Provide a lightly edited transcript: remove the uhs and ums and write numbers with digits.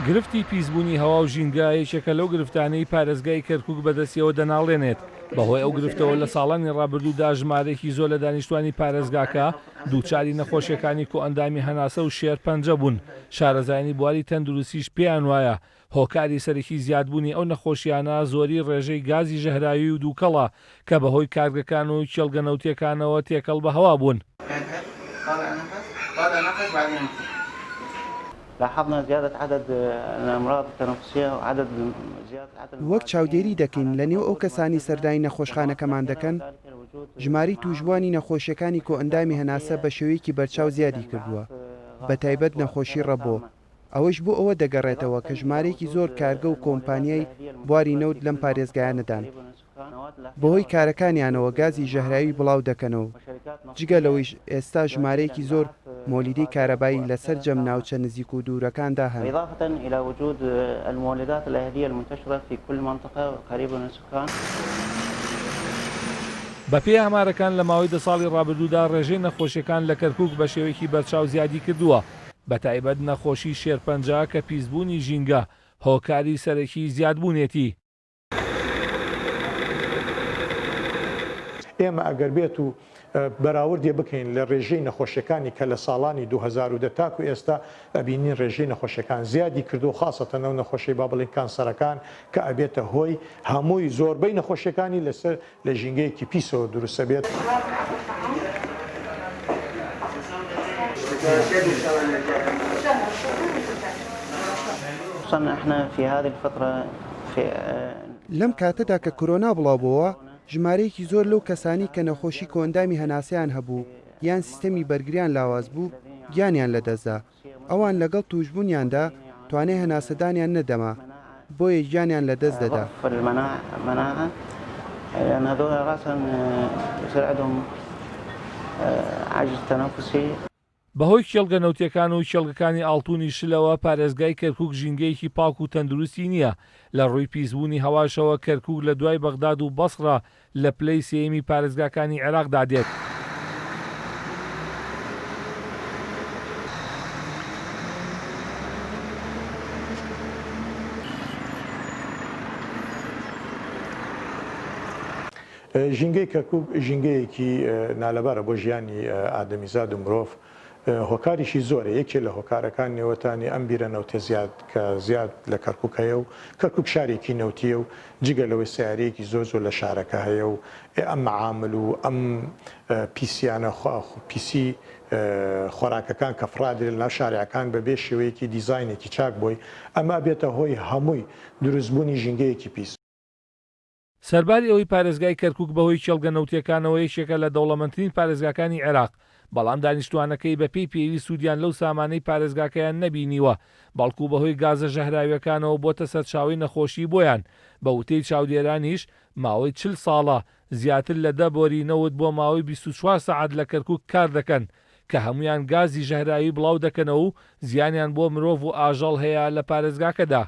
گرفتی پیسبوونی هەوا و ژینگە یەکێکە لەو گرفتانەی پارێزگای کەرکوک بەدەستیەوە دەناڵێنێت، بەهۆی ئەو گرفتەوە لە ساڵانی ڕابردوودا ژمارەیەکی زۆر لە دانیشتوانی پارێزگاکە دووچاری نەخۆشیەکانی کۆئەندامی هەناسە و شێرپەنجە بوون، شارەزایانی بواری تەندروستیش پێیان وایە هۆکاری سەرەکی زیادبوونی ئەو نەخۆشیانە زۆری ڕێژەی گازی ژەهراوی و دووکەڵە کە بەهۆی کارگەکان و کێڵگە نەوتیەکانەوە تێکەڵ بە هەوا بوون. وەک چاودێری دەکەین لە نێو ئەو کەسانەی سەردانی نەخۆشخانەکەمان دەکەن، ژمارەی تووشبووانی نەخۆشیەکانی کۆئەندامی هەناسە بە شێوەیەکی بەرچاو زیادی کردووە، بەتایبەت نەخۆشی ڕەبۆ، ئەوەیش بۆ ئەوە دەگەڕێتەوە کە ژمارەیەکی زۆر کارگە و کۆمپانیای بواری نەوت لەم پارێزگایانەدان، بەهۆی کارەکانیانەوە گازی ژەهراوی بڵاو دەکەنەوە و جگە لەوەیش ئێستا ژمارەیەکی زۆر مۆلیدەی کارەبایی لە سەرجەم ناوچە نزیک و دوورەکاندا هەن. بەپێی ئامارەکان لە ماوەی دە ساڵی ڕابردوودا ڕێژەی نەخۆشیەکان لە کەرکوک بە شێوەیەکی بەرچاو زیادی کردووە، بەتایبەت نەخۆشی شێرپەنجە کە پیسبوونی ژینگە هۆکاری سەرەکی زیادبوونێتی. ئێمە ئەگەر بێت و بەراوردێ بکەین لە رێژەی نەخۆشیەکانی کە لە ساڵانی 2010 تاکو ئێستا ئەبینین رێژەی نەخۆشیەکان زیادی کردووە خاسەتەن ئەو نەخۆشی با بڵێین کانسەرەکان کە ئەبێتە هۆی هەمووی زۆربەی نەخۆشیەکانی لەسەر لە ژینگەیەکی پیسەوە دروست ئەبێت. لەم کاتەدا کە کۆرۆنا بڵاوبۆوە، ژمارەیەکی زۆر لەو کەسانەی کە نەخۆشی کۆئەندامی هەناسەیان هەبوو یان سیستەمی بەرگریان لاواز بوو، گیانیان لەدەستدا. ئەوان لەگەڵ تووشبوونیاندا توانای هەناسەدانیان نەدەما، بۆیە گیانیان لەدەست دەدا. بەهۆی کێڵگە نەوتیەکان و کێڵگەکانی ئاڵتونی شلەوە پارێزگای کەرکوک ژینگەیەکی پاک و تەندروستی نییە، لە ڕووی پیسبوونی هەواشەوە کەرکوک لە دوای بەغداد و بەسڕە لە پلەی سێیەمی پارێزگاکانی عێراقدا دێت. ژینگەی کەرکوک ژینگەیەکی نالەبارە بۆ ژیانی ئادەمیزاد و مرۆڤ، هۆکاریشی زۆرە، یەکێ لە هۆکارەکان نێوەتانی ئەم بیرە نەوتە زیاد کە زیاد لە کەرکوک هەیە و کەرکوک شارێکی نەوتیە و جگە لەوەی سەیارەیەکی زۆر زۆر لە شارەکە هەیە و ئەم مەعامل و ئەم پیسیانە پیسی خۆراکەکان کە فڕادرێ لەناو شارعەکان بەبێ شێوەیەکی دیزاینێکی چاک بۆی ئەمە ئەبێتە هۆی هەمووی دروستبوونی ژینگەیەکی پیس. سەرباری ئەوەی پارێزگای کەرکوک بەهۆی کێڵگە نەوتییەکانەوە یەکێکە لە دەوڵەمەندترین پارێزگاکانی عێراق، بەڵام دانیشتووانەکەی بەپێی پێویست سوودیان لەو سامانەی پارێزگاکەیان نەبینیوە، بەڵکو بەهۆی گازە ژەهراوییەکانەوە بۆتە سەرچاوەی نەخۆشی بۆیان، بە وتەی چاودێرانیش ماوەی 40 ساڵە زیاتر لە دە بۆری نەوت بۆ ماوەی 24 سەعات لە کەرکوک کاردەکەن کە هەموویان گازی ژەهراوی بڵاودەکەنەوە و زیانیان بۆ مرۆڤ و ئاژەڵ هەیە لە پارێزگاکەدا.